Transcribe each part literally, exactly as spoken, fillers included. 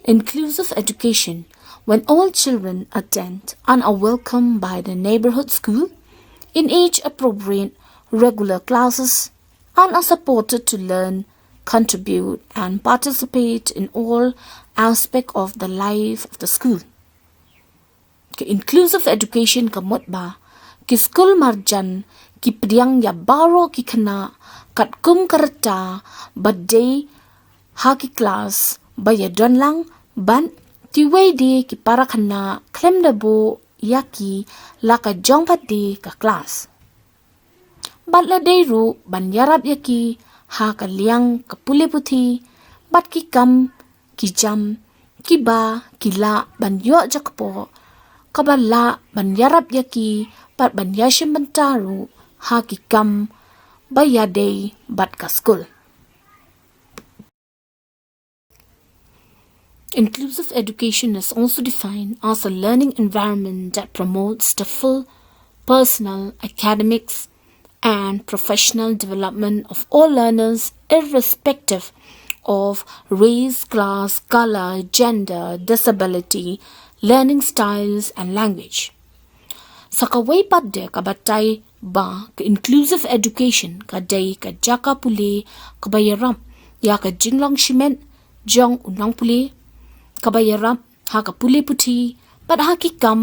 Inclusive education, when all children attend and are welcomed by the neighborhood school in age appropriate regular classes and are supported to learn, contribute, and participate in all aspects of the life of the school. Ka inclusive education ka mut ba ki skul marjan ki pdiang ïa baroh ki khynnah katkum ka rta ba dei ha ki klas ba ïadon lang bad kiwei de ki para khynnah khlem da buh ïa ki la ka jong pat de ka klas. Bad la dei ruh ban ïarap ïa ki ha ka liang ka pule puthi bad ki kam ki jam kiba ki lah ban ïoh jakpoh kaba lah ban ïarap ïa ki bad ban ïashim bynta ruh ha ki kam ba ïadei bad ka skul. Inclusive education is also defined as a learning environment that promotes the full personal, academics, and professional development of all learners, irrespective of race, class, color, gender, disability, learning styles, and language. Sa kawei pat de ka batai ba ka inclusive education ka dei ka jaka pule kaba ïarap ïa ka jinglong shimet jong u nongpule, kaba ïarap ha ka pule puthi bad ha ki kam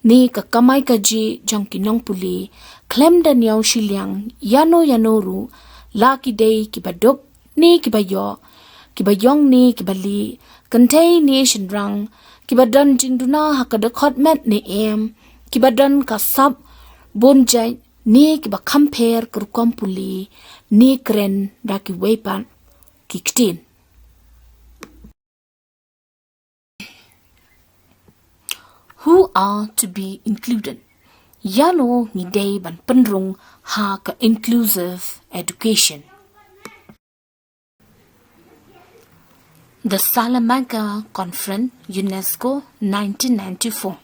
ne ka kamai kajih jong ki nongpule khlem da ñiew shiliang ïano ïano ruh, la ki dei kiba duk ne kiba ïoh, kiba ïong ne kiba lieh, kynthei ne shynrang, kiba don jingduna ha ka dkhot met ne em, kiba don ka sap bun jait ne kiba kham pher ka rukom pule ne kren da kiwei pat ki ktien. Who are to be included? Ïano ngi dei ban pynrung ha ka inclusive education? The Salamanca Conference, UNESCO, nineteen ninety-four.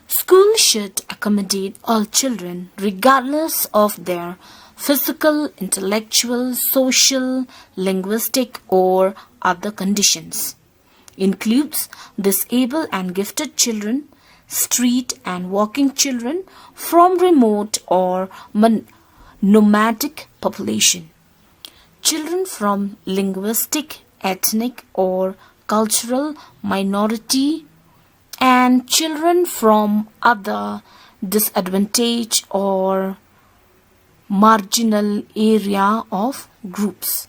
School should accommodate all children regardless of their physical, intellectual, social, linguistic, or other conditions. Includes disabled and gifted children, street and walking children from remote or mon- nomadic population. Children from linguistic, ethnic, or cultural minority, and children from other disadvantaged or marginal area of groups.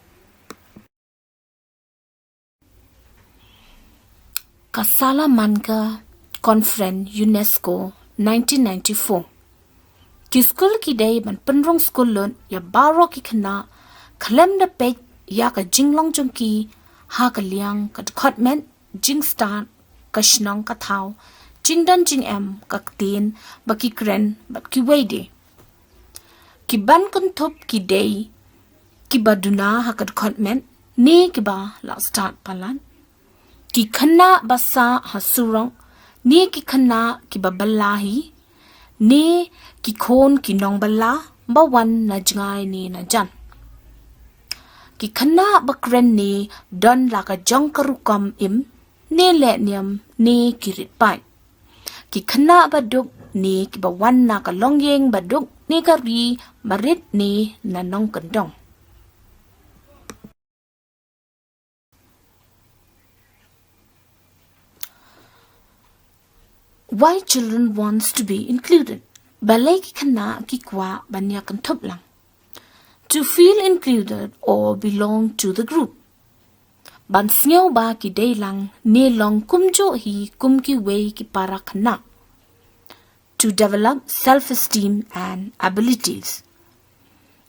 Ka Salamanca Conference UNESCO nineteen ninety-four. Ki skul ki dei ban pynrung skul lut ïa baroh ki khynnah khlem da peit ïa ka jinglong jong ki ha ka liang ka dkhot met, jingstad, ka shnong ka thaw, jingdon jingem, ka ktien ba ki kren bad kiwei de. Ki ban kynthup ki dei kiba duna ha ka dkhot met ne kiba la stad palat, ki khynnah ba sah ha surok ne ki khynnah kiba bylla hi ne ki khun ki nongbylla ba wan na jngai ne na jan, ki khynnah ba kren ne don la ka jong ka rukom im ne leh niam ne ki rit paid, ki khynnah ba duk ne kiba wan na ka longïing ba duk ne ka ri ba rit ne na nongkyndong. Why children wants to be included? Balei ki khynnah ki kwah ban ïa kynthup lang? To feel included or belong to the group. Ban sngew ba ki dei lang ne long kumjuh hi kum kiwei ki para khynnah. To develop self-esteem and abilities.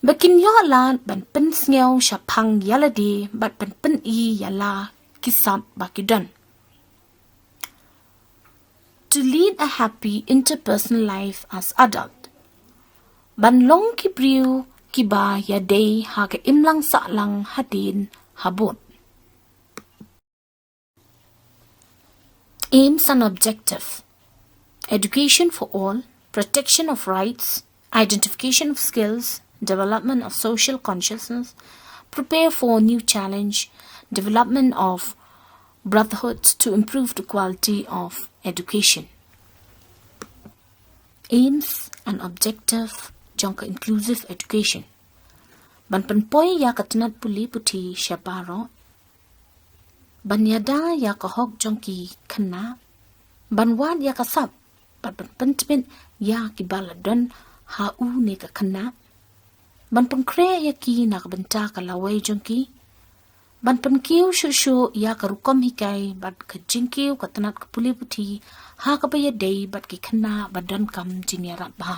Ba kin ïoh lad ban pynsngew shaphang ïa lade bad ban pyni ïa la ki sap ba ki don. To lead a happy interpersonal life as adult. Ban long ki briew kiba ïadei ha ka imlang sahlang hadien habud. Aims and objective. Education for all, protection of rights, identification of skills, development of social consciousness, prepare for new challenge, development of Brotherhood to improve the quality of education. Aims and objective jong ka inclusive education. Ban pynpoi ïa ka tnat pule puthi sha baroh. Ban ïada ïa ka hok jong ki khynnah. Ban wad ïa ka sap bad ban pyntbit ïa ki ba la don ha u ne ka khynnah. Ban pynkhreh ïa ki na ka bynta ka lawei jong ki. Ban pynkiew shuh shuh ïa ka rukom hikai bad ka jingkiew ka tnat ka pule puthi ha kaba ïadei bad ki khynnah ba donkam jingïarap bha.